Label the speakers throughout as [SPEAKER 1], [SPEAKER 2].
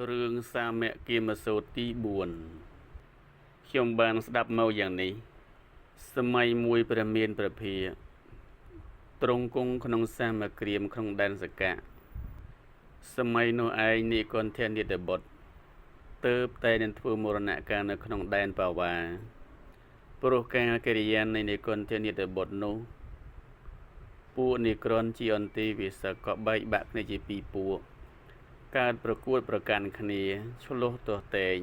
[SPEAKER 1] រឿងសាមគ្គមសូត្រទី4ខ្ញុំបានស្ដាប់មកយ៉ាងនេះសម័យមួយព្រះមានព្រះភាទ្រង់គង់ក្នុងសាមគ្រាមក្នុងដែនសកៈសម័យនោះឯងនិគន្ធនិតបុត្រទើបតែនឹងធ្វើមរណកាលនៅក្នុងដែនបាវ៉ាព្រោះការកិរិយានៃនិគន្ធនិតបុត្រនោះពួកនិក្រនជាអន្តិវិសកក៏បែកបាក់គ្នាជាពីរពួកកើតប្រកួតប្រកាន់គ្នាឆ្លោះទាស់ទែង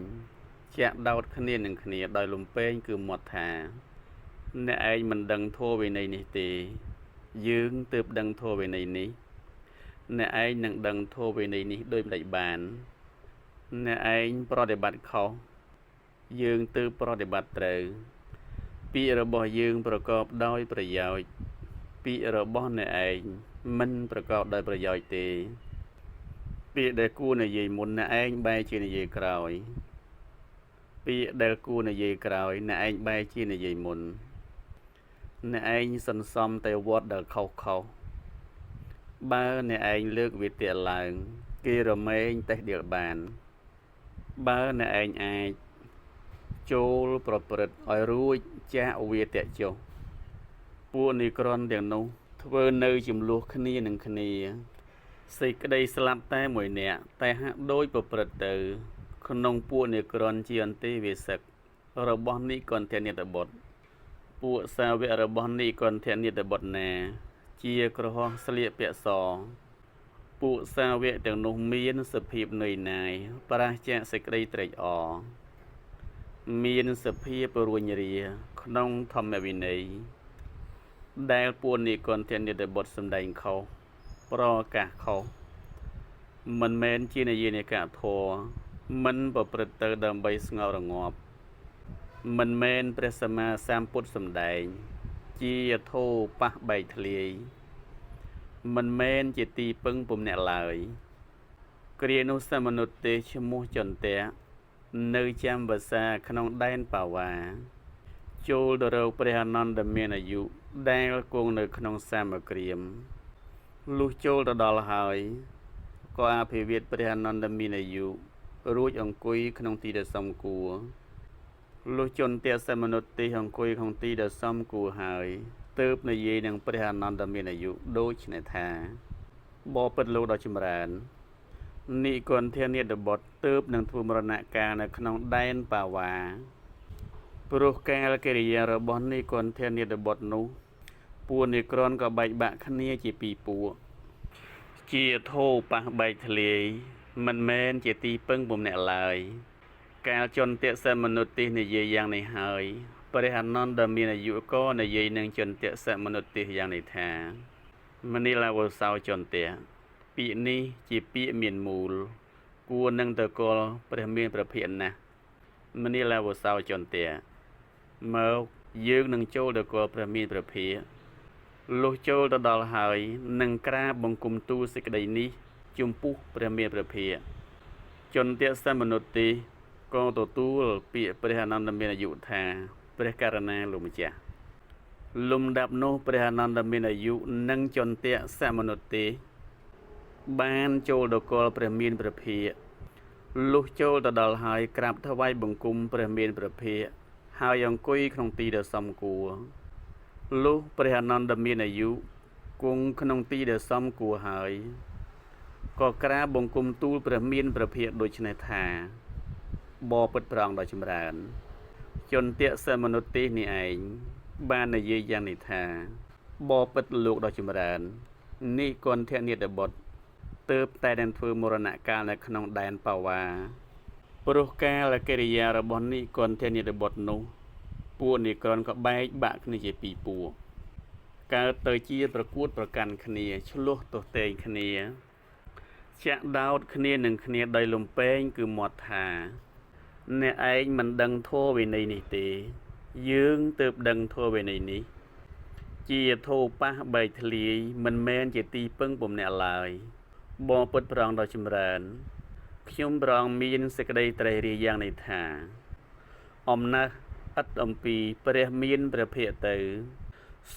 [SPEAKER 1] ចាក់ដោតគ្នានឹងគ្នាដោយលំពេងគឺមាត់ថាអ្នកឯងមិនដឹងធម៌វិន័យនេះទេយើងទើបដឹងធម៌វិន័យនេះអ្នកឯងនឹងដឹងធម៌វិន័យនេះដោយមិនបានអ្នកឯងប្រតិបត្តិខុសយើងទើបប្រតិបត្តិត្រូវពាក្យរបស់យើងប្រកបដោយប្រយោជន៍ពាក្យរបស់អ្នកឯងមិនប្រកបដោយប្រយោជន៍ទេពាក្យដែលគួរនិយាយមុនអ្នកឯងបែរជានិយាយក្រោយពាក្យដែលគួរនិយាយក្រោយអ្នកឯងបែរជានិយាយមុនអ្នកឯងសន្សំតែវត្តដែលខុសៗបើអ្នកឯងលើកវិទ្យាឡើងគេរមែងតេះដៀលបានបើអ្នកឯងអាចចូលប្រព្រឹត្តឲ្យរួចចាកវាតៈចុះពួកនិក្រនទាំងនោះធ្វើនៅចំនួនគ្នានឹងគ្នាសេចក្តីស្លាប់តែមួយនាក់តែហាក់ដូចប្រព្រឹត្តទៅក្នុងពួកនិក្រនជាអន្តិវិសឹករបស់និគន្ធនិតបុត្រពួកសាវករបស់និគន្ធនិតបុត្រណាជាក្រហោះស្លៀកពាក់សពួកសាវកទាំងនោះមានសភាពនឿយណាយប្រាសចាកសេចក្តីត្រេកអរមានសភាពរួញរាក្នុងធម្មវិន័យដែលពួកនិគន្ធនិតបុត្រសម្ដែងខុសប្រកាសខុសមិនមែនជានិយានិកធម៌មិនប្រព្រឹត្តទៅដើម្បីស្ងប់រងាប់មិនមែនព្រះសម្មាសម្ពុទ្ធសម្ដែងជាធោប៉ះបែកធ្លាយមិនមែនជាទីពឹងពំនាក់ឡើយគ្រានោះសមនុទ្ធទេឈ្មោះចន្ទៈនៅចាំវសាក្នុងដែនបាវ៉ាចូលទៅរកព្រះអានន្ទមានអាយុដែលគង់នៅក្នុងសាមគ្រាមលុះចូលទៅដល់ហើយក៏អភិវាទព្រះអានន្ទមានអាយុរួចអង្គុយក្នុងទីដែលសមគួរលុះចន្ទៈសមនុទ្ធទេអង្គុយក្នុងទីដែលសមគួរហើយទើបនិយាយនឹងព្រះអានន្ទមានអាយុដូចនេះថាបបិទ្ធលោកដ៏ចម្រើននិគន្ធនិតបុត្រទើបនឹងធ្វើមរណកាលនៅក្នុងដែនបាវ៉ាព្រោះកាលកិរិយារបស់និគន្ធនិតបុត្រនោះពួកនិក្រនក៏បែកបាក់គ្នាជាពីរពួកជាធោប៉ះបែកធ្លាយមិនមែនជាទីពឹងពំនាក់ឡើយកាលចន្ទៈសមនុទ្ធិនិយាយយ៉ាងនេះហើយព្រះអានន្ទមានអាយុក៏និយាយនឹងចន្ទៈសមនុទ្ធិយ៉ាងនេះថាមនីឡាវសោចន្ទៈពាក្យនេះជាពាក្យមានមូលគួរនឹងតកលព្រះមានព្រះភិក្ខណាស់មនីឡាវសោចន្ទៈមកយើងនឹងចូលតកលព្រះមានព្រះភិក្ខលុះចូលទៅដល់ហើយនឹងក្រាបបង្គំទូលសេចក្តីនេះចំពោះព្រះមានព្រះភិក្ខចន្ទៈសមនុទ្ធិក៏ទទួលពាក្យព្រះអានន្ទមានអាយុថាព្រះករណាលោកម្ចាស់លំដាប់នោះព្រះអានន្ទមានអាយុនិងចន្ទៈសមនុទ្ធិបានចូលដល់កលព្រះមានព្រះភិក្ខលុះចូលទៅដល់ហើយក្រាបថ្វាយបង្គំព្រះមានព្រះភិក្ខហើយអង្គុយក្នុងទីដែលសមគួរលុះព្រះអានន្ទមានអាយុគង់ក្នុងទីដែលសមគួរហើយក៏ក្រាបបង្គំទូលព្រះមានព្រះភិក្ខដូចនេះថាបបិទ្ធព្រះអង្គដ៏ចម្រើនចន្ទៈសមនុទ្ធិនេះឯងបាននិយាយយ៉ាងនេះថាបបិទ្ធលោកដ៏ចម្រើននិគន្ធនិតបុត្រទើបតែនឹងធ្វើមរណកាលនៅក្នុងដែនបាវ៉ាព្រោះកាលកិរិយារបស់និគន្ធនិតបុត្រនោះពួកនិក្រនក៏បែកបាក់គ្នាជាពីរពួកកើតទៅជាប្រកួតប្រកាន់គ្នាឆ្លោះទាស់ទែងគ្នាចាក់ដោតគ្នានឹងគ្នាដោយលំពេងគឺមាត់ថាអ្នកឯងមិនដឹងធម៌វិន័យនេះទេយើងទើបដឹងធម៌វិន័យនេះជាធោប៉ះបែកធ្លាយមិនមែនជាទីពឹងពំនាក់ឡើយបបិទ្ធព្រះអង្គដ៏ចម្រើនខ្ញុំព្រះអង្គមានសេចក្តីត្រេះរិះយ៉ាងនេះថាអំណះឥតអំពីព្រះមានព្រះភិក្ខទៅ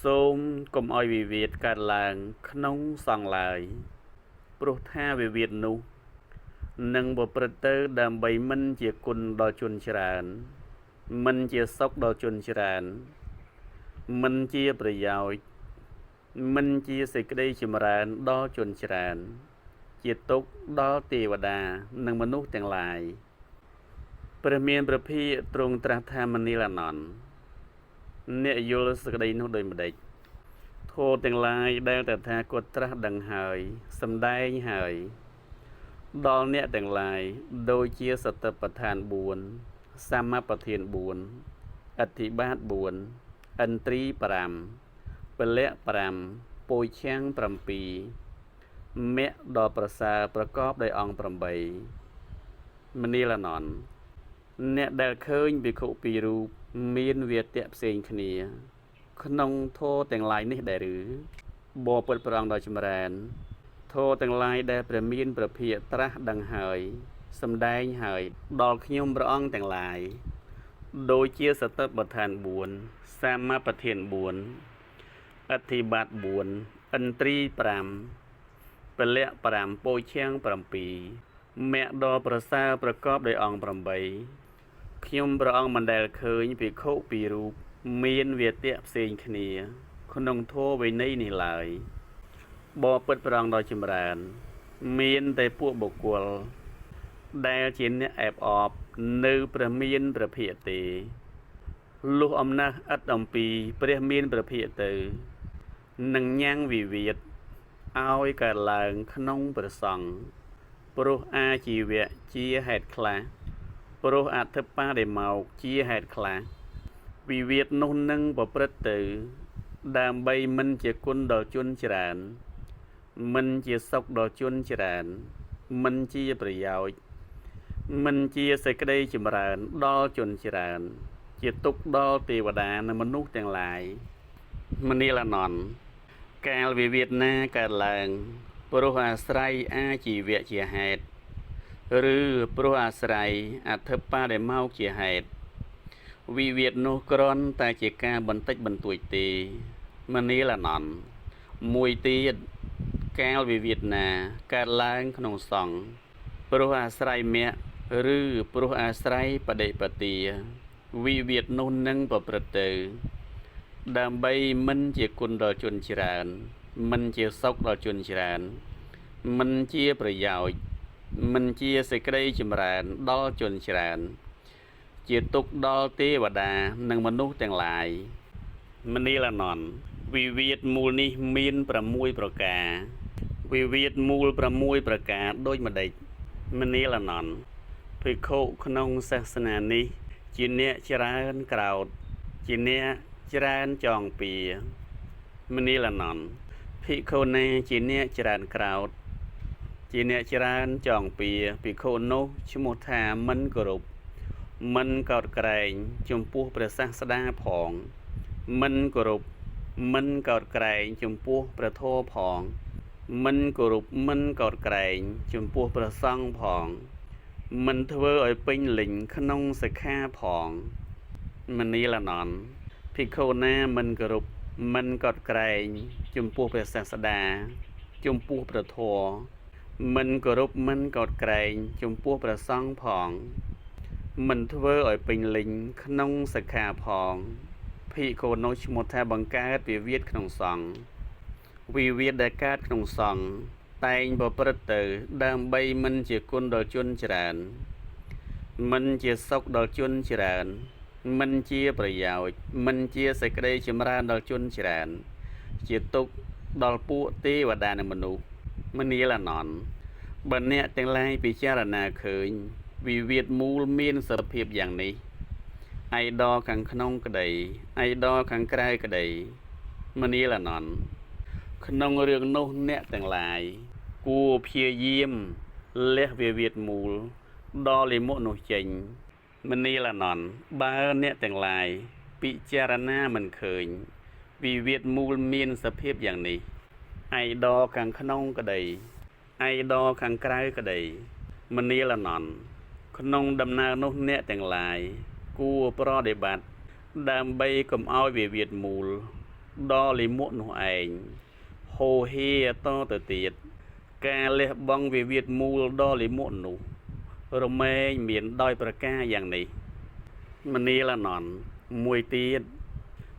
[SPEAKER 1] សូមកុំឲ្យវិវាទកើតឡើងក្នុងសង្ឃឡើយព្រោះថាវិវាទនោះ នឹងប្រព្រឹត្តទៅដើម្បីមិនជាគុណដល់ជនច្រើន មិនជាសុខដល់ជនច្រើន មិនជាប្រយោជន៍ មិនជាសេចក្តីចម្រើនដល់ជនច្រើន ជាទុក្ខដល់ទេវតានិងមនុស្សទាំងឡាយព្រះមានព្រះភិក្ខទ្រង់ត្រាស់ថាមនាលអានន្ទអ្នកយល់សេចក្តីនោះដូចម្ដេចធម៌ទាំងឡាយដែលតថាគតត្រាស់ដឹងហើយសម្ដែងហើយដល់អ្នកទាំងឡាយដូចជាសតិប្បដ្ឋាន4សមប្រធាន4អធិបាត4ឥន្ទ្រី5ពលៈ5ពុយឆាំង7មគ្គដ៏ប្រសើរប្រកបដោយអង្គ8មនាលអនន្តអ្នកដែលឃើញភិក្ខុពីររូបមានវាទៈផ្សេងគ្នា ក្នុងធម៌ទាំងឡាយនេះដែរឬបបិទ្ធព្រះអង្គដ៏ចម្រើនធម៌ទាំងឡាយដែលព្រះមានព្រះភិក្ខត្រាស់ដឹងហើយសម្ដែងហើយដល់ខ្ញុំព្រះអង្គទាំងឡាយដូចជាសតិប្បដ្ឋាន4សមប្រធាន4អធិបាត4ឥន្ទ្រី5ពលៈ5ពោឈាំង7មគ្គដ៏ប្រសើរប្រកបដោយអង្គ8ខ្ញុំព្រះអង្គមិនដែលឃើញភិក្ខុពីររូបមានវាទៈផ្សេងគ្នា ក្នុងធម៌វិន័យនេះឡើយបបិទ្ធព្រះអង្គដ៏ចម្រើន មានតែពួកបុគ្គលដែលជាអ្នកអែបអបនៅព្រះមានព្រះភិក្ខទេលុះអំណះឥតអំពីព្រះមានព្រះភិក្ខទៅនឹងញ៉ាំងវិវាទឲ្យកើតឡើងក្នុងព្រះសង្ឃព្រោះអាជីវៈជាហេតុខ្លះព្រោះអធិបាដិមកជាហេតុខ្លះវិវាទនោះនឹងប្រព្រឹត្តទៅដើម្បីមិនជាគុណដល់ជនច្រើនមិនជាសុខដល់ជនច្រើនមិនជាប្រយោជន៍មិនជាសេចក្តីចម្រើនដល់ជនច្រើន ជាទុក្ខដល់ទេវតានិងមនុស្សទាំងឡាយមនាលអនន្តកាលវិវាទណាកើតឡើងព្រោះអាស្រ័យអាជីវៈជាហេតុឬព្រោះអាស្រ័យអធិបាដិមកជាហេតុវិវាទនោះគ្រាន់តែជាការបន្តិចបន្តួចទេមនាលអនន្តមួយទៀតកាលវិវាទណាកើតឡើងក្នុងសង្ឃព្រោះអាស្រ័យមគ្គឬព្រោះអាស្រ័យបដិបទាវិវាទនោះនឹងប្រព្រឹត្តទៅដើម្បីមិនជាគុណដល់ជនច្រើនមិនជាសុខដល់ជនច្រើនមិនជាប្រយោជន៍មិនជាសេចក្តីចម្រើនដល់ជនច្រើនជាទុក្ខដល់ទេវតានិងមនុស្សទាំងឡាយមនាលអនន្តវិវាទមូលនេះមាន6ប្រការវិវាទមូល6ប្រការដូចម្ដេចមនាលអនន្តភិក្ខុក្នុងសាសនានេះជាអ្នកច្រើនក្រោធជាអ្នកច្រើនចងពៀមនាលអនន្តភិក្ខុណាជាអ្នកច្រើនក្រោធជាអ្នកច្រើនចងពៀភិក្ខុនោះឈ្មោះថាមិនគោរពមិនកោតក្រែងចំពោះព្រះសាស្តាផងមិនគោរពមិនកោតក្រែងចំពោះព្រះធម៌ផងមិនគោរពមិនកោតក្រែងចំពោះព្រះសង្ឃផងមិនធ្វើឲ្យពេញលេញក្នុងសិក្ខាផងមនាលអនន្តភិក្ខុណាមិនគោរពមិនកោតក្រែងចំពោះព្រះសាស្តាចំពោះព្រះធម៌មិនគោរពមិនកោតក្រែងចំពោះព្រះសង្ឃផងមិនធ្វើឲ្យពេញលេញក្នុងសិក្ខាផងភិក្ខុនោះឈ្មោះថាបង្កើតវិវាទក្នុងសង្ឃវិវាទដែលកើតក្នុងសង្ឃតែងប្រព្រឹត្តទៅដើម្បីមិនជាគុណដល់ជនច្រើនមិនជាសុខដល់ជនច្រើនមិនជាប្រយោជន៍មិនជាសេចក្តីចម្រើនដល់ជនច្រើនជាទុក្ខដល់ពួកទេវតានិងមនុស្សមនាលអនន្តបើអ្នកទាំងឡាយពិចារណាឃើញវិវាទមូលមានសភាពយ៉ាងនេះឯដល់ខាងក្នុងក្តីឯដល់ខាងក្រៅក្តីមនាលអនន្តក្នុងរឿងនោះអ្នកទាំងឡាយគួរព្យាយាមលះវិវាទមូលដល់លិមុនោះចេញមនាលអនន្តបើអ្នកទាំងឡាយពិចារណាមិនឃើញវិវាទមូលមានសភាពយ៉ាងនេះឯដល់ខាងក្នុងក្តីឯដល់ខាងក្រៅក្តីមនាលអនន្តក្នុងដំណើរនោះអ្នកទាំងឡាយគួរប្រតិបត្តិដើម្បីកុំឲ្យវិវាទមូលដល់លិមុនោះឯងហូហៀតទៅទៀត ការលះបង់វិវាទមូលដ៏លាមកនោះ រមែងមានដោយប្រការយ៉ាងនេះមនាលអានន្ទមួយទៀត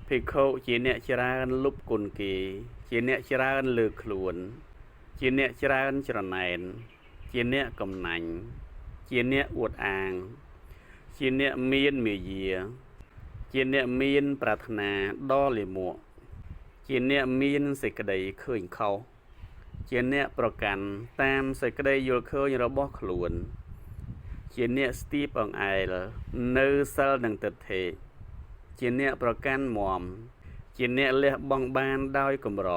[SPEAKER 1] ភិក្ខុជាអ្នកច្រើនលុបគុណគេ ជាអ្នកច្រើនលើកខ្លួន ជាអ្នកច្រើនច្រណែន ជាអ្នកកំណាញ់ ជាអ្នកអួតអាង ជាអ្នកមានមាយា ជាអ្នកមានប្រាថ្នាដ៏លាមក ជាអ្នកមានសេចក្តីឃើញខុស ជាអ្នកប្រកាន់តាមសេចក្តីយល់ឃើញរបស់ខ្លួន ជាអ្នកស្ទាបអង្អែលនៅសិលនិងទិដ្ឋិ ជាអ្នកប្រកាន់មម ជាអ្នកលះបង់បានដោយកម្រ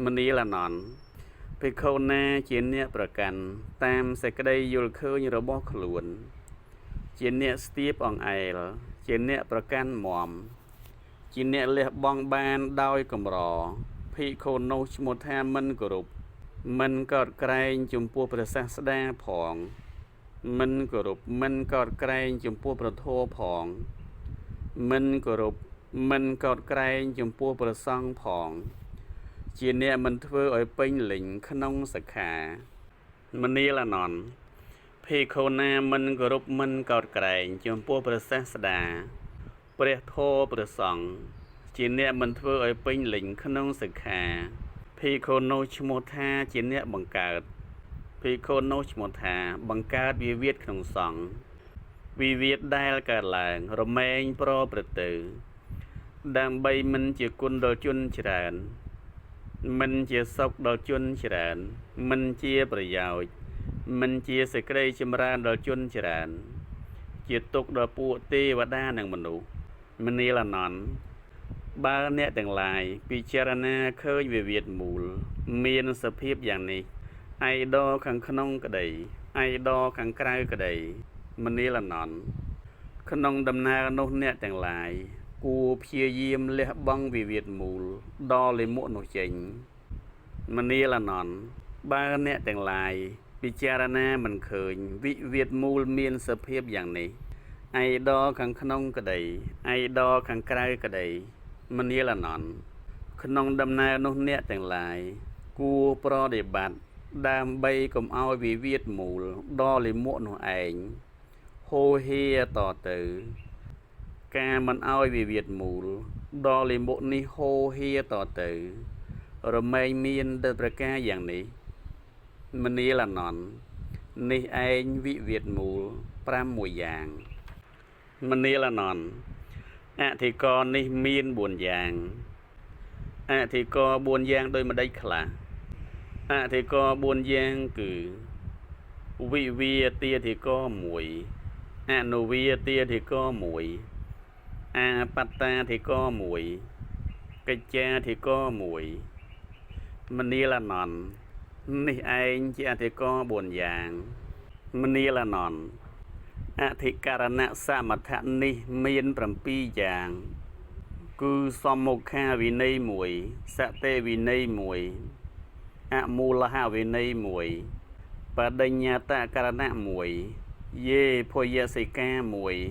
[SPEAKER 1] មនាលអានន្ទភិក្ខុណាជាអ្នកប្រកាន់តាមសេចក្តីយល់ឃើញរបស់ខ្លួន ជាអ្នកស្ទាបអង្អែល ជាអ្នកប្រកាន់មម ជាអ្នកលះបង់បានដោយកម្រភិក្ខុនោះឈ្មោះថាមិនគោរព មិនកោតក្រែងចំពោះព្រះសាស្តាផង មិនគោរពមិនកោតក្រែងចំពោះព្រះធម៌ផង មិនគោរពមិនកោតក្រែងចំពោះព្រះសង្ឃផង ជាអ្នកមិនធ្វើឲ្យពេញលេញក្នុងសិក្ខាមនាលអានន្ទភិក្ខុណាមិនគោរពមិនកោតក្រែងចំពោះព្រះសាស្តាព្រះធម៌ព្រះសង្ឃជាអ្នកមិនធ្វើឲ្យពេញលេញក្នុងសិក្ខាភិក្ខុនោះឈ្មោះថាជាអ្នកបង្កើតភិក្ខុនោះឈ្មោះថាបង្កើតវិវាទក្នុងសង្ឃវិវាទដែលកើតឡើងរមែងប្រព្រឹត្តទៅដើម្បីមិនជាគុណដល់ជនច្រើនមិនជាសុខដល់ជនច្រើនមិនជាប្រយោជន៍មិនជាសេចក្តីចម្រើនដល់ជនច្រើនជាទុក្ខដល់ពួកទេវតានិងមនុស្សមនាលអានន្ទបើអ្នកទាំងឡាយពិចារណាឃើញវិវាទមូលមានសភាពយ៉ាងនេះឯដខាងក្នុងក្តីឯដខាងក្រៅក្តីមនាលអានន្ទក្នុងដំណើរនោះអ្នកទាំងឡាយគួរព្យាយាមលះបង់វិវាទមូលដ៏លាមកនោះចេញមនាលអានន្ទបើអ្នកទាំងឡាយពិចារណាមិនឃើញវិវាទមូលមានសភាពយ៉ាងនេះឯដខាងក្នុងក្តីឯដខាងក្រៅក្តីមនាលអានន្ទក្នុងដំណើរនោះអ្នកទាំងឡាយគួរប្រតិបត្តិដើម្បីកុំឲ្យវិវាទមូលដ៏លាមកនោះឯងហូរហៀតទៅការមិនឲ្យវិវាទមូលដ៏លាមកនេះហូរហៀតទៅរមែងមានដោយប្រការយ៉ាងនេះមនាលអានន្ទនេះឯងវិវាទមូល5មួយយ៉ាងមនាលអានន្ទអធិករណ៍នេះមាន4យ៉ាងអធិករណ៍4យ៉ាងដោយម្ដេចខ្លះអធិករណ៍4យ៉ាងគឺវិវាទាធិករណ៍1អនុវាទាធិករណ៍1អាបត្តាធិករណ៍1កិច្ចាធិករណ៍1មនាលអានន្ទនេះឯងជាអធិករណ៍4យ៉ាងមនាលអានន្ទអធិករណៈសមថៈនេះមាន7យ៉ាងគឺសមុខាវិន័យ1សតិវិន័យ1អមូលហវិន័យ1បដិញ្ញាតករណៈ1យេភយសិកា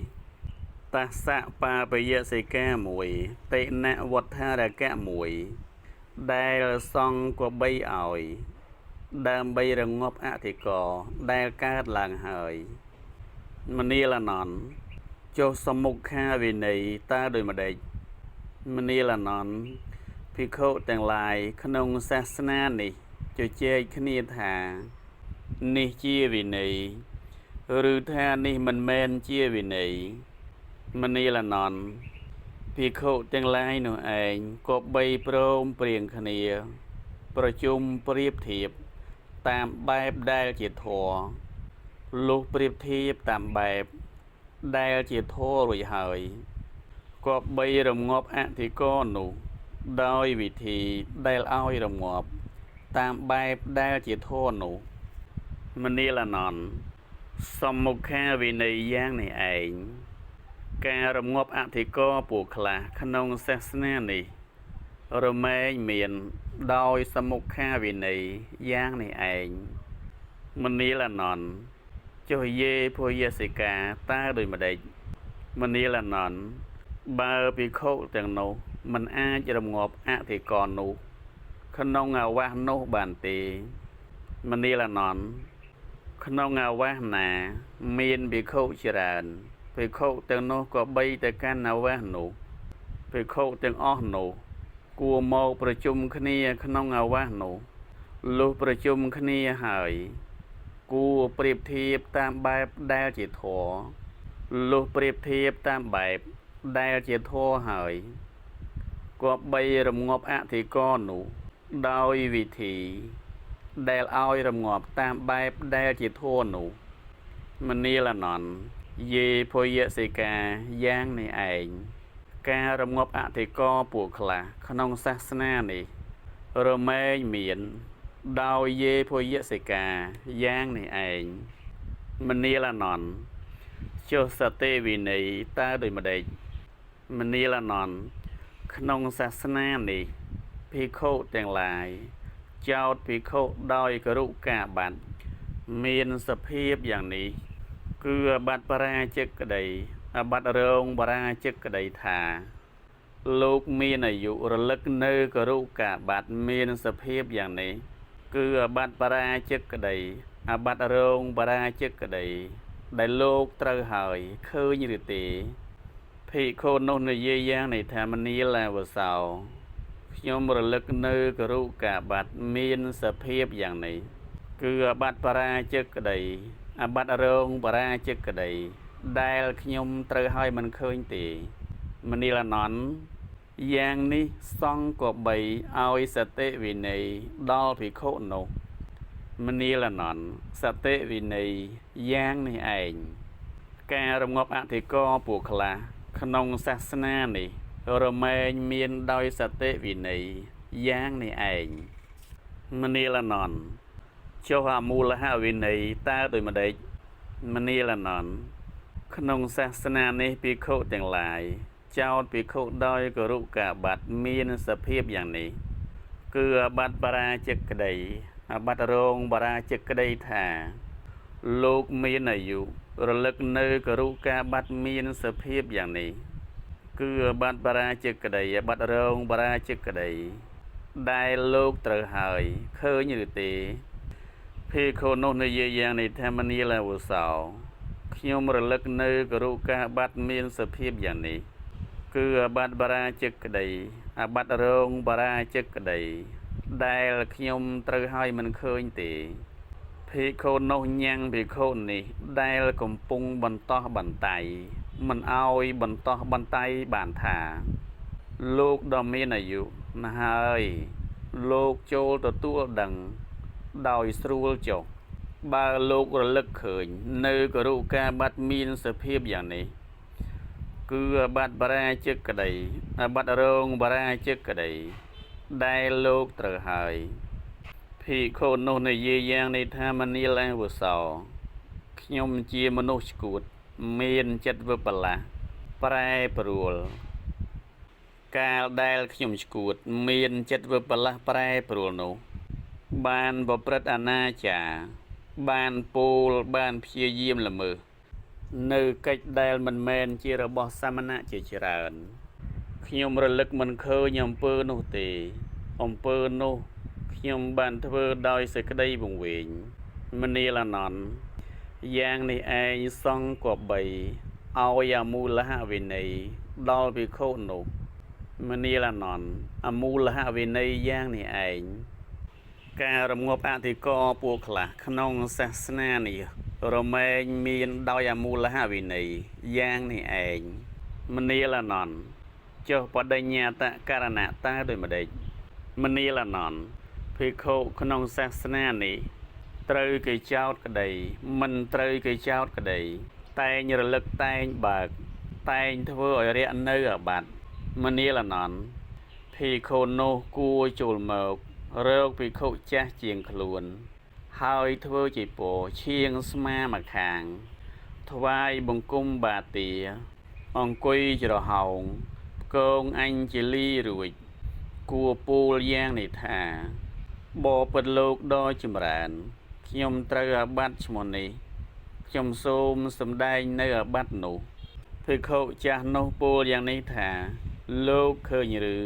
[SPEAKER 1] 1តស្សៈបាបយសិកា1តិណវដ្ឋារកៈ1ដែលសង្ឃគប្បីឲ្យដើម្បីរងាប់អធិករណ៍ដែលកើតឡើងហើយមនាលអានន្ទចុះសមុខាវិន័យតើដោយម្ដេចមនាលអានន្ទភិក្ខុទាំងឡាយក្នុងសាសនានេះជជែកគ្នាថានេះជាវិន័យឬថានេះមិនមែនជាវិន័យមនាលអានន្ទភិក្ខុទាំងឡាយនោះឯងគប្បីព្រមព្រៀងគ្នាប្រជុំប្រៀបធៀបតាមបែបដែលជាធម៌លុះប្រៀបធៀបតាមបែបដែលជាធម៌រួចហើយគប្បីរងាប់អធិករណ៍នោះដោយវិធីដែលឲ្យរងាប់តាមបែបដែលជាធម៌នោះមនាលអានន្ទសមុខាវិន័យយ៉ាងនេះឯងការរងាប់អធិករណ៍ពួកខ្លះក្នុងសាសនានេះរមែងមានដោយសមុខាវិន័យយ៉ាងនេះឯងមនាលអានន្ទចុះយេភយសិកាតើដោយម្ដេចមនាលអានន្ទបើភិក្ខុទាំងនោះមិនអាចរងាប់អធិករណ៍នោះក្នុងអាវាសនោះបានទេ មនាលអានន្ទក្នុងអាវាសណា មានភិក្ខុច្រើនភិក្ខុទាំងនោះក៏បីទៅកាន់អាវាសនោះភិក្ខុទាំងអស់នោះគួរមកប្រជុំគ្នាក្នុងអាវាសនោះលុះប្រជុំគ្នាហើយគួរប្រៀបធៀបតាមបែបដែលជាធម៌លុះប្រៀបធៀបតាមបែបដែលជាធម៌ហើយគប្បីរំងាប់អធិករណ៍នោះដោយវិធីដែលឲ្យរងាប់តាមបែបដែលជាធម៌នោះមនាលអានន្ទយេភយសិកាយ៉ាងនេះឯងការរងាប់អធិករណ៍ពួកខ្លះក្នុងសាសនានេះរមែងមានដោយយេភយសិកាយ៉ាងនេះឯងមនាលអានន្ទចុះសតិវិន័យតើដូចម្ដេចមនាលអានន្ទក្នុងសាសនានេះភិក្ខុទាំងឡាយចោទភិក្ខុដោយគរុកាបត្តិមានសភាពយ៉ាងនេះគឺអាបត្តិបរាជិកក្តីអាបត្តិរងបរាជិកក្តីថាលោកមានអាយុរលឹកនៅគរុកាបត្តិមានសភាពយ៉ាងនេះគឺអាបត្តិបរាជិកក្តីអាបត្តិរងបរាជិកក្តីដែលលោកត្រូវហើយឃើញឬទេភិក្ខុនោះនិយាយយ៉ាងនេះថាមនាលអាវសោខ្ញុំរលឹកនៅគរុកាបត្តិមានសភាពយ៉ាងនេះគឺអាបត្តិបរាជិកក្តីអាបត្តិរងបរាជិកក្តីដែលខ្ញុំត្រូវហើយមិនឃើញទេមនាលអានន្ទយ៉ាងនេះសង្ឃក៏បីឲ្យសតិវិន័យដល់ភិក្ខុនោះមនាលអានន្ទសតិវិន័យយ៉ាងនេះឯងការរងាប់អធិករណ៍ពួកខ្លះក្នុងសាសនានេះរមែងមានដោយសតិវិន័យយ៉ាងនេះឯងមនាលអានន្ទចុះអមូលហវិន័យតើដូចម្ដេចមនាលអានន្ទក្នុងសាសនានេះភិក្ខុទាំងឡាយចោទភិក្ខុដោយគរុកាបត្តិមានសភាពយ៉ាងនេះគឺអាបត្តិបរាជិកក្តីអាបត្តិរងបរាជិកក្តីថាលោកមានអាយុរលឹកនៅគរុកាបត្តិមានសភាពយ៉ាងនេះគឺអាបត្តិបរាជិកក្តីអាបត្តិរងបរាជិកក្តីដែលលោកត្រូវហើយឃើញឬទេភិក្ខុនោះនិយាយយ៉ាងនេះថាមនាលអាវុសោខ្ញុំរលឹកនៅគរុកាបត្តិមានសភាពយ៉ាងនេះគឺអាបត្តិបរាជិកក្តីអាបត្តិរងបរាជិកក្តីដែលខ្ញុំត្រូវហើយមិនឃើញទេភិក្ខុនោះញ៉ាំងភិក្ខុនេះដែលកំពុងបន្តោះបន្ថៃមិនឲ្យបន្តោះបន្ថៃបានថាលោកដ៏មានអាយុណាស់ហើយលោកចូលទទួលដឹងដោយស្រួលចុះបើលោករលឹកឃើញនៅគរុកាបត្តិមានសភាពយ៉ាងនេះគឺអាបត្តិបរាជិកក្តីអាបត្តិរងបរាជិកក្តីដែលលោកត្រូវហើយភិក្ខុនោះនិយាយយ៉ាងនេះថាមនាលអាវុសោខ្ញុំជាមនុស្សឆ្កួតមានចិត្តវិបលាសប្រែប្រួលកាលដែលខ្ញុំឆ្កួតមានចិត្តវិបលាសប្រែប្រួលនោះបានប្រព្រឹត្តអនាចារបានពោលបានព្យាយាមល្មើសនៅកិច្ចដែលមិនមែនជារបស់សាមណៈជាច្រើនខ្ញុំរលឹកមិនឃើញអំពើនោះទេអំពើនោះខ្ញុំបានធ្វើដោយសេចក្តីវង្វេងមនាលអានន្ទយ៉ាងនេះឯងសង្ឃក៏បីឲ្យអមូលហវិន័យដល់ភិក្ខុនោះមនាលអានន្ទអមូលហវិន័យយ៉ាងនេះឯងការរងាប់អធិករណ៍ពួកខ្លះក្នុងសាសនានេះរមែងមានដោយអមូលហវិន័យយ៉ាងនេះឯងមនាលអានន្ទចុះបដិញ្ញាតករណតាដូចម្ដេចមនាលអានន្ទភិក្ខុក្នុងសាសនានេះត្រូវគេចោទក្តីមិនត្រូវគេចោទក្តីតែងរលឹកតែងបើកតែងធ្វើឲ្យរាក់នៅអាបត្តិមនាលអានន្ទភិក្ខុនោះគួរចូលមករកភិក្ខុចាស់ជាងខ្លួនហើយធ្វើជាពរឈៀងស្មាម្ខាងថ្វាយបង្គំបាទាអង្គុយច្រហោងផ្គងអញ្ជលីរួចគួរពូលយ៉ាងនេះថាបបិទ្ធលោកដ៏ចម្រើនខ្ញុំត្រូវអាបត្តិឈ្មោះនេះខ្ញុំសូមសម្ដែងនៅអាបត្តិនោះភិក្ខុចាស់នោះពោលយ៉ាងនេះថាលោកឃើញឬ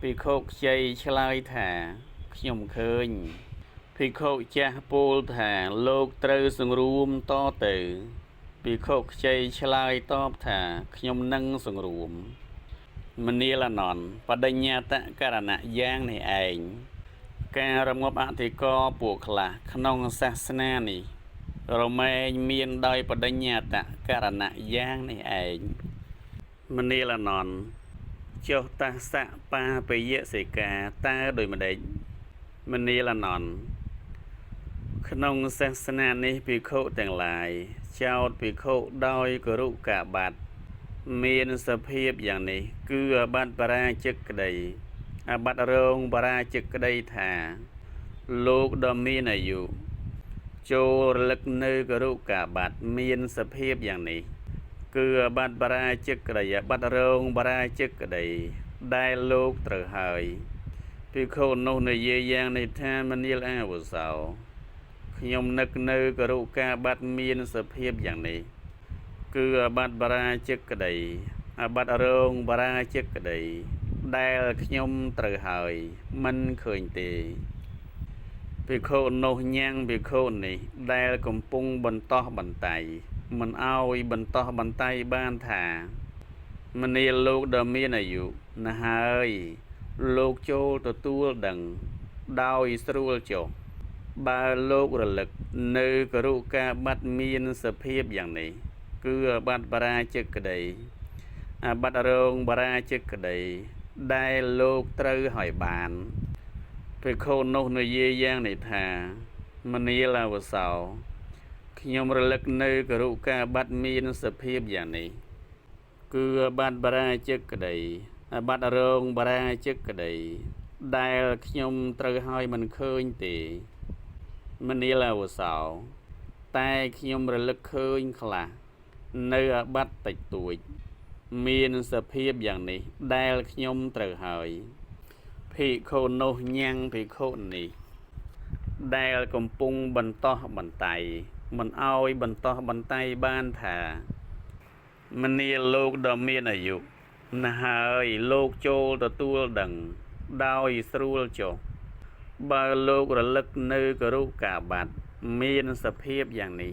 [SPEAKER 1] ភិក្ខុខ្ចីឆ្លើយថាខ្ញុំឃើញ ភិក្ខុចាស់ពោលថាលោកត្រូវសង្រួមតទៅភិក្ខុខ្ចីឆ្លើយតបថាខ្ញុំនឹងសង្រួមមនាលអានន្ទបដិញ្ញាតករណៈយ៉ាងនេះឯងការរងាប់អធិករណ៍ពួកខ្លះក្នុងសាសនានេះរមែងមានដោយបដិញ្ញាតករណៈយ៉ាងនេះឯងមនាលអានន្ទចុះតស្សៈបាពយសិកាតើដោយម្ដេចមនាលអានន្ទក្នុងសាសនានេះភិក្ខុទាំងឡាយចោទភិក្ខុដោយគរុកាបត្តិមានសភាពយ៉ាងនេះគឺអាបត្តិបរាជិកក្តីអាបត្តិរងបរាជិកក្តីថាលោកដ៏មានអាយុចូលរលឹកនៅគរុកាបត្តិមានសភាពយ៉ាងនេះគឺអាបត្តិបរាជិកក្តីអាបត្តិរងបរាជិកក្តីដែលលោកត្រូវហើយភិក្ខុនោះនិយាយយ៉ាងនេះថាមនាលអាវុសោខ្ញុំនឹកនៅគរុកាបត្តិមានសភាពយ៉ាងនេះគឺអាបត្តិបរាជិកក្តីអាបត្តិរងបរាជិកក្តីដែលខ្ញុំត្រូវហើយមិនឃើញទេភិក្ខុនោះញ៉ាំងភិក្ខុនេះដែលកំពុងបន្តោះបន្ថៃមិនឲ្យបន្តោះបន្ថៃបានថាមនាលលោកដ៏មានអាយុណាស់ហើយលោកចូលទទួលដឹងដោយស្រួលចុះបើលោករលឹកនៅគរុកាបត្តិមានសភាពយ៉ាងនេះគឺអាបត្តិបរាជិកក្តីអាបត្តិរងបរាជិកក្តីដែលលោកត្រូវហើយបានភិក្ខុនោះនិយាយយ៉ាងនេះថាមនាលអាវសោខ្ញុំរលឹកនៅគរុកាបត្តិមានសភាពយ៉ាងនេះគឺអាបត្តិបរាជិកក្តីអាបត្តិរងបរាជិកក្តីដែលខ្ញុំត្រូវហើយមិនឃើញទេមនាលអាវសោតែខ្ញុំរលឹកឃើញខ្លះនៅអាបត្តិតិចតួចមានសភាពយ៉ាងនេះដែលខ្ញុំត្រូវហើយភិក្ខុនោះញ៉ាំងភិក្ខុនេះដែលកំពុងបន្តោះបន្ថៃមិនឲ្យបន្តោះបន្ថៃបានថាមនាលលោកដ៏មានអាយុណាស់ហើយលោកចូលទទួលដឹងដោយស្រួលចុះបើលោករលឹកនៅគរុកាបត្តិមានសភាពយ៉ាងនេះ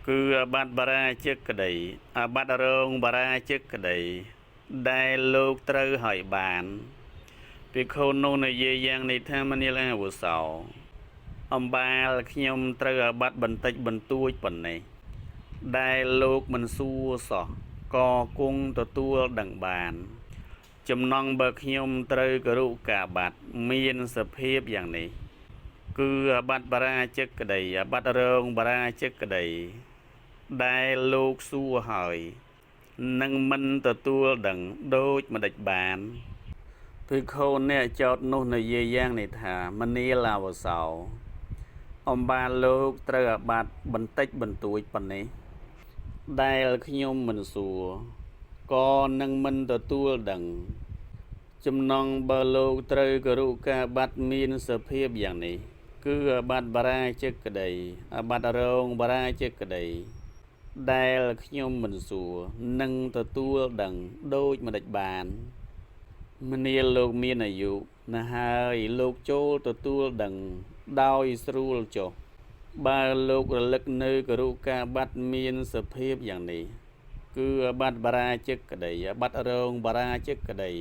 [SPEAKER 1] គឺអាបត្តិបរាជិកក្តីអាបត្តិរងបរាជិកក្តីដែលលោកត្រូវហើយបានភិក្ខុនោះនិយាយយ៉ាងនេះថាមនាលអាវុសោអំបាលខ្ញុំត្រូវអាបត្តិបន្តិចបន្តួចប៉ុណ្ណេះដែលលោកមិនសួរសោះក៏គង់ទទួលដឹងបានចំណងបើខ្ញុំត្រូវគរុកាបត្តិមានសភាពយ៉ាងនេះគឺអាបត្តិបរាជិកក្តីអាបត្តិរងបរាជិកក្តីដែលលោកសួរហើយនឹងមិនទទួលដឹងដូចម្ដេចបានភិក្ខុអ្នកចោតនោះនិយាយយ៉ាងនេះថាមនាលអាវសោអំបាលលោកត្រូវអាបត្តិបន្តិចបន្តួចប៉ុណ្ណេះដែលខ្ញុំមិនសួរក៏នឹងមិនទទួលដឹងចំណងបើលោកត្រូវគរុកាបត្តិមានសភាពយ៉ាងនេះគឺអាបត្តិបរាជិកក្តីអាបត្តិរងបរាជិកក្តីដែលខ្ញុំមិនសួរនឹងទទួលដឹងដូចម្ដេចបានមនាលលោកមានអាយុណាស់ហើយលោកចូលទទួលដឹងដោយស្រួលចុះបើលោករលឹកនៅគរុកាបត្តិមានសភាពយ៉ាងនេះគឺអាបត្តិបរាជិកក្តីអាបត្តិរងបរាជិកក្តី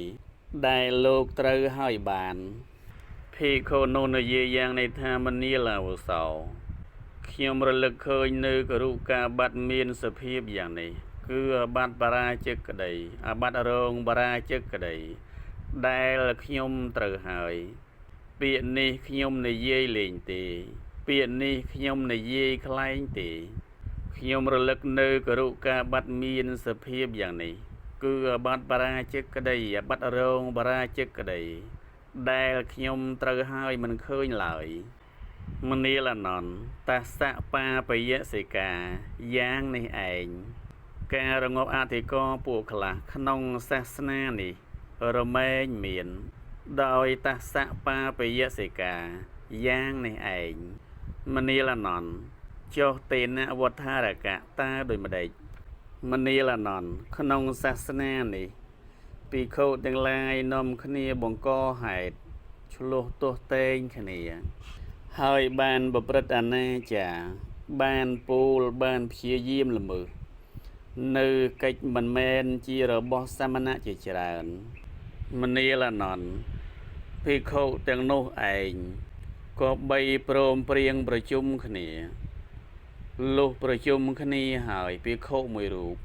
[SPEAKER 1] ដែលលោកត្រូវហើយបានភិក្ខុនោះនិយាយយ៉ាងនេះថាមនាលអាវុសោខ្ញុំរលឹកឃើញនៅគរុកាបត្តិមានសភាពយ៉ាងនេះគឺអាបត្តិបរាជិកក្តីអាបត្តិរងបរាជិកក្តីដែលខ្ញុំត្រូវហើយពាក្យនេះខ្ញុំនិយាយលេងទេពាក្យនេះខ្ញុំនិយាយក្លែងទេខ្ញុំរលឹកនៅគរុកាបត្តិមានសភាពយ៉ាងនេះគឺអាបត្តិបរាជិកក្តីអាបត្តិរងបរាជិកក្តីដែលខ្ញុំត្រូវហើយមិនឃើញឡើយមនាលអានន្ទតស្សៈបាពយសិកាយ៉ាងនេះឯងការរងាប់អធិករណ៍ពួកខ្លះក្នុងសាសនានេះរមែងមានដោយតស្សៈបាពយសិកាយ៉ាងនេះឯងមនាលអានន្ទចុះតេនវត្ថារកៈតើដោយម្ដេចមនាលអានន្ទក្នុងសាសនានេះភិក្ខុទាំងឡាយនាំគ្នាបង្កហេតុឆ្លោះទាស់ទែងគ្នា ហើយបានប្រព្រឹត្តអនាចារបានពោលបានព្យាយាមល្មើសនៅកិច្ចមិនមែនជារបស់សមណៈជាច្រើនមនាលអានន្ទភិក្ខុទាំងនោះឯងក៏បីព្រមព្រៀងប្រជុំគ្នាលុះប្រជុំគ្នាហើយភិក្ខុមួយរូប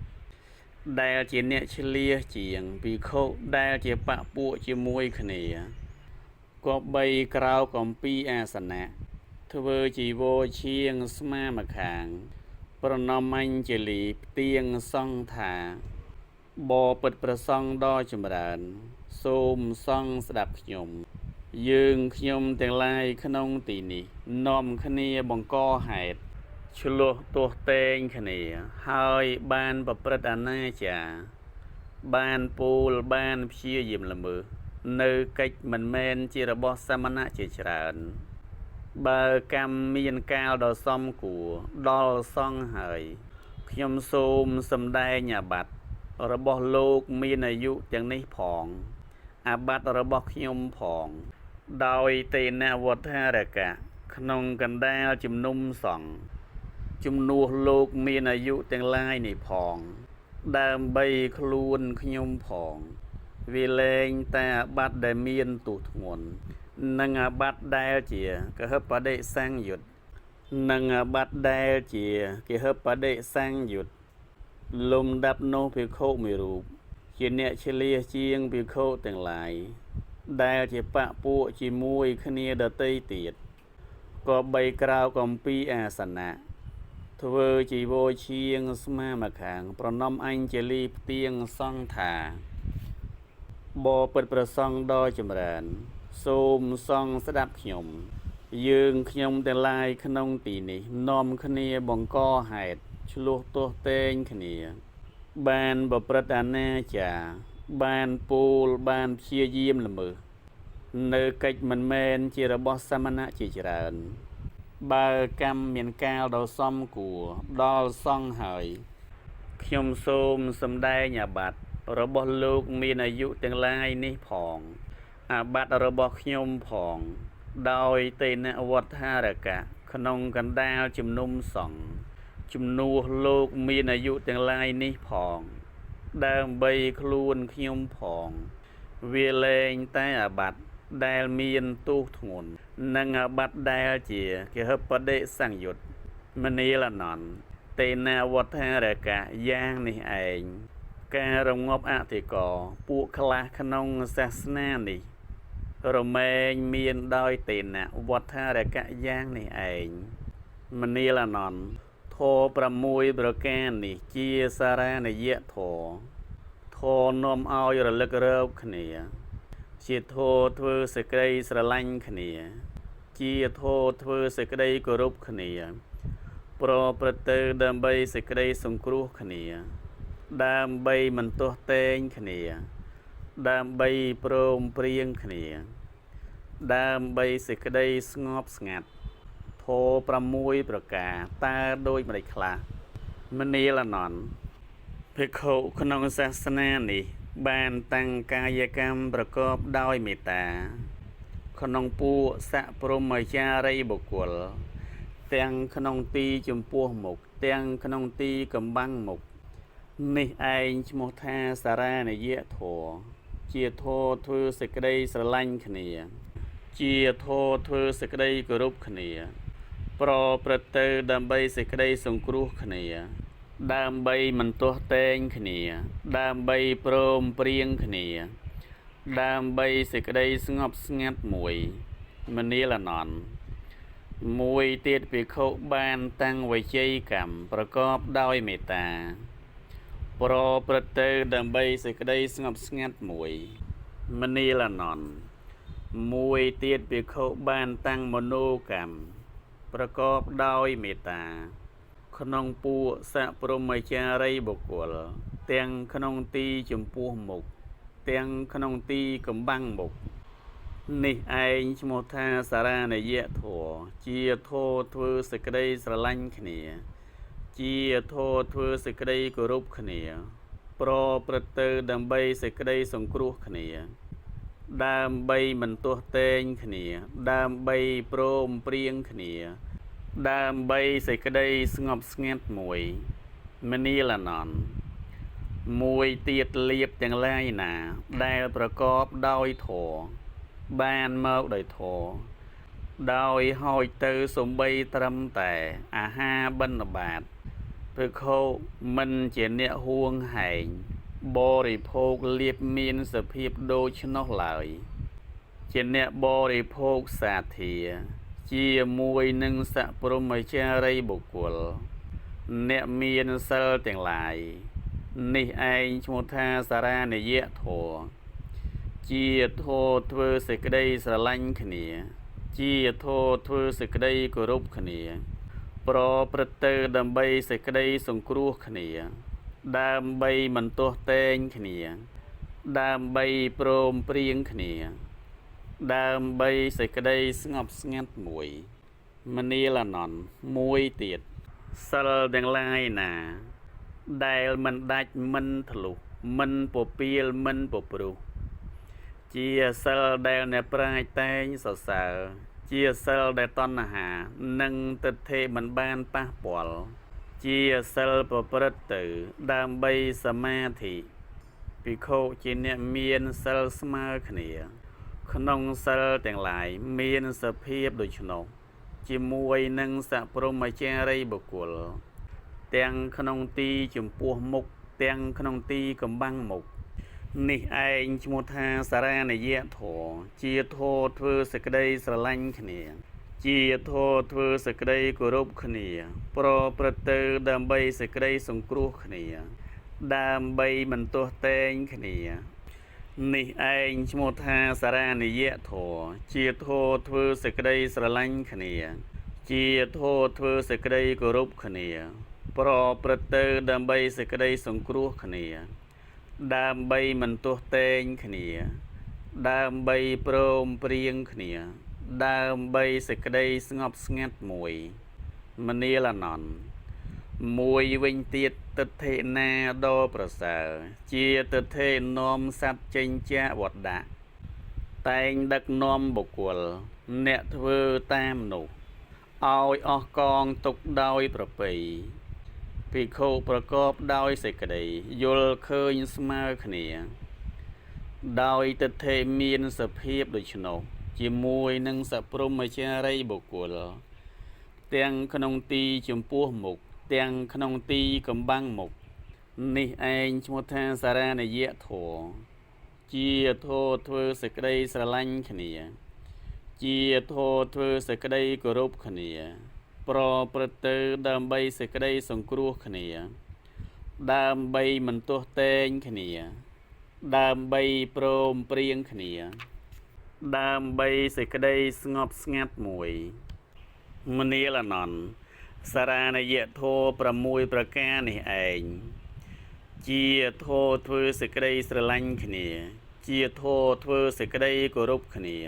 [SPEAKER 1] ដែលជាអ្នកឆ្លៀសជាងភិក្ខុដែលជាបក្ខពួកជាមួយគ្នាក៏បីក្រោកអំពីអាសនៈធ្វើជីវរឈៀងស្មាម្ខាងប្រណម្យអញ្ជលីផ្ទៀងសង្ឃថាបពិតប្រសង់ដ៏ចម្រើនសូមសង្ឃស្ដាប់ខ្ញុំយើងខ្ញុំទាំងឡាយក្នុងទីនេះនាំគ្នាបង្កហេតុឈ្លោះទាស់ទែងគ្នាហើយបានប្រព្រឹត្តអនាចារបានពូលបានព្យាយាមល្មើសនៅកិច្ចមិនមែនជារបស់សមណៈជាច្រើនបើកម្មមានកាលដ៏សមគួរដល់សង្ឃហើយខ្ញុំសូមសម្ដែងអាបត្តិរបស់លោកមានអាយុទាំងនេះផងអាបត្តិរបស់ខ្ញុំផងដោយតេនវត្ថារកៈក្នុងកណ្ដាលជំនុំសង្ឃជំនួសលោកមានអាយុទាំងឡាយនេះផងដើម្បីខ្លួនខ្ញុំផងវាលែងតែអាបត្តិដែលមានទោសធ្ងន់និងអាបត្តិដែលជាគហបដិសង្យុត្តនិងអាបត្តិដែលជាគហបដិសង្យុត្តលំដាប់នោះភិក្ខុមួយរូបជាអ្នកឆ្លៀសជាងភិក្ខុទាំងឡាយដែលជាបក្ខពួកជាមួយគ្នាដទៃទៀតក៏បីក្រោកអំពីអាសនៈធ្វើជីវរឈៀងស្មាម្ខាងប្រណម្យអញ្ជលីផ្ទៀងសង្ឃថាបពិតប្រសង់ដ៏ចម្រើនសូមសង្ឃស្ដាប់ខ្ញុំយើងខ្ញុំទាំងឡាយក្នុងទីនេះនាំគ្នាបង្កហេតុឈ្លោះទាស់ទែងគ្នាបានប្រព្រឹត្តអនាចារបានពូលបានព្យាយាមល្មើសនៅកិច្ចមិនមែនជារបស់សមណៈជាច្រើនបើកម្មមានកាលដ៏សមគួរដល់សង្ឃហើយខ្ញុំសូមសម្ដែងអាបត្តិរបស់លោកមានអាយុទាំងឡាយនេះផងអាបត្តិរបស់ខ្ញុំផងដោយតេនវត្ថារកៈក្នុងកណ្ដាលជំនុំសង្ឃជំនួសលោកមានអាយុទាំងឡាយនេះផងដើម្បីខ្លួនខ្ញុំផងវាលែងតែអាបត្តិដែលមានទោសធ្ងន់និងអាបត្តិដែលជាគហបដិសង្យុត្តមនាលអនន្តតេនវត្ថារកៈយ៉ាងនេះឯងការរងាប់អធិករពួកខ្លះក្នុងសាសនានេះរមែងមានដោយតេនវត្ថារកៈយ៉ាងនេះឯងមនាលអនន្តធម៌6ប្រការនេះជាសារណយធម៌ធម៌នាំឲ្យរលឹករកគ្នាជាធម៌ធ្វើសេចក្តីស្រឡាញ់គ្នាជាធម៌ធ្វើសេចក្តីគោរពគ្នាប្រព្រឹត្តទៅដើម្បីសេចក្តីសង្គ្រោះគ្នាដើម្បីមិនទាស់ទែងគ្នាដើម្បីព្រមព្រៀងគ្នាដើម្បីសេចក្តីស្ងប់ស្ងាត់ធម៌6ប្រការតើដូចម្តេចខ្លះមនាលអនន្តភិក្ខុក្នុងសាសនានេះបានតាំងកាយកម្មប្រកបដោយមេត្តាក្នុងពួកសព្រហ្មចារីបុគ្គលទាំងក្នុងទីចំពោះមុខទាំងក្នុងទីកំបាំងមុខនេះឯងឈ្មោះថាសារណយធម៌ជាធម៌ធ្វើសេចក្តីស្រឡាញ់គ្នាជាធម៌ធ្វើសេចក្តីគោរពគ្នាប្រព្រឹត្តទៅដើម្បីសេចក្តីសង្គ្រោះគ្នាដើម្បីមិនទាស់ទែងគ្នាដើម្បីព្រមព្រៀងគ្នាដើម្បីសេចក្តីស្ងប់ស្ងាត់មួយមនាលអនន្តមួយទៀតភិក្ខុបានតាំងវិជ័យកម្មប្រកបដោយមេត្តាប្រព្រឹត្តទៅដើម្បីសេចក្តីស្ងប់ស្ងាត់មួយមនាលអនន្តមួយទៀតភិក្ខុបានតាំងមនោកម្មប្រកបដោយមេត្តាក្នុងពួកសព្រហ្មចារីបុគ្គលទាំងក្នុងទីចំពោះមុខទាំងក្នុងទីកំបាំងមុខនេះឯងឈ្មោះថាសារណយធម៌ជាធម៌ធ្វើសេចក្តីស្រឡាញ់គ្នាជាធម៌ធ្វើសេចក្តីគោរពគ្នាប្រព្រឹត្តទៅដើម្បីសេចក្តីសង្គ្រោះគ្នា ដើម្បីមិនទាស់ទែងគ្នា ដើម្បីព្រមព្រៀងគ្នា ដើម្បីសេចក្តីស្ងប់ស្ងាត់មួយមនាលអានន្ទមួយទៀតលាភទាំងឡាយណា ដែលប្រកបដោយធម៌បានមកដោយធម៌ដោយហោចទៅសំបីត្រឹមតែអាហារបិណ្ឌបាតភិក្ខុមិនជាអ្នកហួងហែងបរិភោគលាភមានសភាពដូច្នោះឡើយ ជាអ្នកបរិភោគសាធា ជាមួយនឹងសព្រហ្មចារីបុគ្គល អ្នកមានសិលទាំងឡាយ នេះឯងឈ្មោះថាសារណយធម៌ជាធម៌ធ្វើសេចក្តីស្រឡាញ់គ្នា ជាធម៌ធ្វើសេចក្តីគោរពគ្នា ប្រព្រឹត្តទៅដើម្បីសេចក្តីសង្គ្រោះគ្នា ដើម្បីមិនទាស់ទែងគ្នា ដើម្បីព្រមព្រៀងគ្នា ដើម្បីសេចក្តីស្ងប់ស្ងាត់មួយមនាលអានន្ទមួយទៀតសិលទាំងឡាយណា ដែលមិនដាច់មិនធ្លុះមិនពពាលមិនពព្រុសជាសិលដែលអ្នកប្រាជ្ញតែងសរសើរជាសិលដែលតណ្ហា និងទិដ្ឋិមិនបានប៉ះពាល់ជាសិលប្រព្រឹត្តទៅដើម្បីសមាធិភិក្ខុជាអ្នកមានសិលស្មើគ្នា ក្នុងសិលទាំងឡាយមានសភាពដូច្នោះជាមួយនឹងសព្រហ្មចារីបុគ្គលទាំងក្នុងទីចំពោះមុខទាំងក្នុងទីកំបាំងមុខនេះឯងឈ្មោះថាសារណយធម៌ជាធម៌ធ្វើសេចក្តីស្រឡាញ់គ្នា ជាធម៌ធ្វើសេចក្តីគោរពគ្នា ប្រព្រឹត្តទៅដើម្បីសេចក្តីសង្គ្រោះគ្នា ដើម្បីមិនទាស់ទែងគ្នា នេះឯងឈ្មោះថាសារណយធម៌ជាធម៌ធ្វើសេចក្តីស្រឡាញ់គ្នា ជាធម៌ធ្វើសេចក្តីគោរពគ្នា ប្រព្រឹត្តទៅដើម្បីសេចក្តីសង្គ្រោះគ្នា ដើម្បីមិនទាស់ទែងគ្នា ដើម្បីព្រមព្រៀងគ្នា ដើម្បីសេចក្តីស្ងប់ស្ងាត់មួយមនាលអានន្ទមួយវិញទៀតទិដ្ឋិណាដ៏ប្រសើរជាទិដ្ឋិនាំសត្វចេញចាកវត្តដាក់តែងដឹកនាំបុគ្គលអ្នកធ្វើតាមនោះឲ្យអស់កងទុកដោយប្រពៃភិក្ខុប្រកបដោយសេចក្តីយល់ឃើញស្មើគ្នា ដោយទិដ្ឋិមានសភាពដូច្នោះជាមួយនឹងសព្រហ្មចារីបុគ្គលទាំងក្នុងទីចំពោះមុខទាំងក្នុងទីកំបាំងមុខនេះឯងឈ្មោះថាសារណយធម៌ជាធម៌ធ្វើសេចក្តីស្រឡាញ់គ្នា ជាធម៌ធ្វើសេចក្តីគោរពគ្នា ប្រព្រឹត្តទៅដើម្បីសេចក្តីសង្គ្រោះគ្នា ដើម្បីមិនទាស់ទែងគ្នា ដើម្បីព្រមព្រៀងគ្នា ដើម្បីសេចក្តីស្ងប់ស្ងាត់មួយមនាលអានន្ទសារណយធម៌6ប្រការនេះឯងជាធម៌ធ្វើសេចក្តីស្រឡាញ់គ្នា ជាធម៌ធ្វើសេចក្តីគោរពគ្នា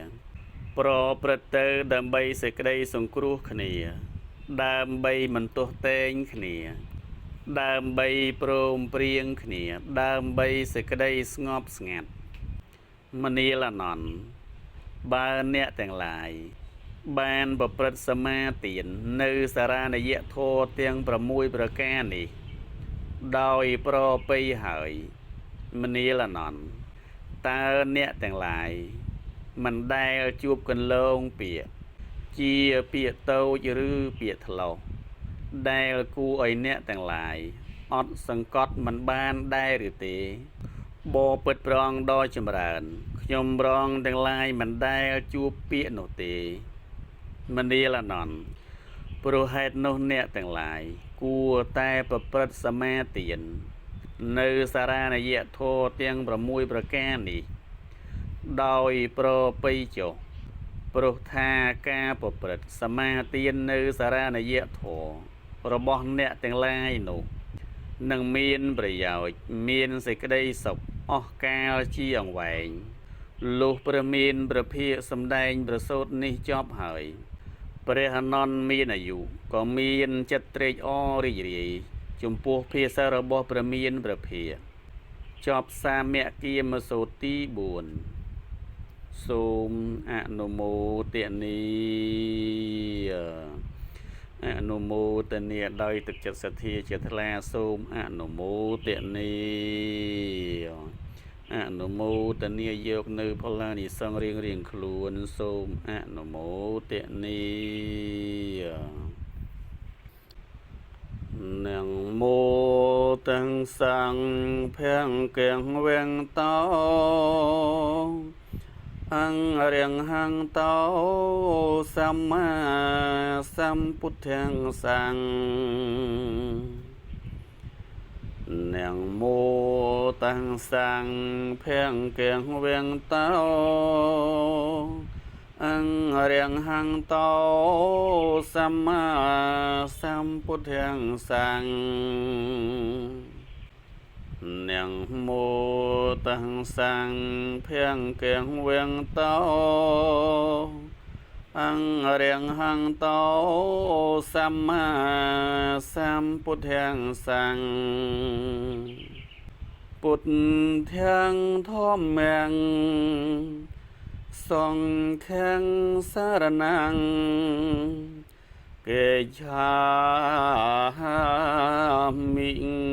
[SPEAKER 1] ប្រព្រឹត្តទៅដើម្បីសេចក្តីសង្គ្រោះគ្នា ដើម្បីមិនទាស់ទែងគ្នា ដើម្បីព្រមព្រៀងគ្នា ដើម្បីសេចក្តីស្ងប់ស្ងាត់មនាលអានន្ទបើអ្នកទាំងឡាយបានប្រព្រឹត្តសមាទាននៅសារណយធម៌ទាំង6ប្រការនេះដោយប្រពៃហើយមនាលអានន្ទតើអ្នកទាំងឡាយមិនដែលជួបកន្លងពាក្យជាពាក្យតូចឬពាក្យថ្លោះដែលគួរឲ្យអ្នកទាំងឡាយអត់សង្កត់មិនបានដែរឬទេបពិតព្រះអង្គដ៏ចម្រើនខ្ញុំរងទាំងឡាយមិនដែលជួបពាក្យនោះទេមនាលអានន្ទព្រោះហេតុនោះអ្នកទាំងឡាយគួរតែប្រព្រឹត្តសមាទាននៅសារណយធម៌ទាំង6ប្រការនេះដោយប្រពៃចុះព្រោះថាការប្រព្រឹត្តសមាទាននៅសារណយធម៌របស់អ្នកទាំងឡាយនោះនឹងមានប្រយោជន៍មានសេចក្តីសុខអស់កាលជាអង្វែងលុះព្រះមានព្រះភិក្ខសម្ដែងប្រសូតនេះចប់ហើយព្រះអានន្ទមានអាយុក៏មានចិត្តត្រេកអររីករាយចំពោះភាសារបស់ព្រះមានព្រះភិក្ខចប់សាមគ្គមសូត្រទី4 សូមអនុមោទនាអនុមោទនាដោយទឹកចិត្តសទ្ធាជាថ្លាសូមអនុមោទនាអនុមោទនាយកនៅផលនិសង្សរៀងរៀងខ្លួនសូមអនុមោទនានមោតស្សੰភង្កវន្តោអង្រិងហង្តោសម្មាសម្ពុទ្ធាំសੰនមោតស្សੰភង្កវន្តោអង្រិងហង្តោសម្មាសម្ពុទ្ធាំសੰនមោតស្សੰភង្កវន្តោអង្រិងហង្តោសម្មាសម្ពុទ្ធាំសੰពុទ្ធាំធម្មំសង្ឃំសារណੰគេឆាមិ។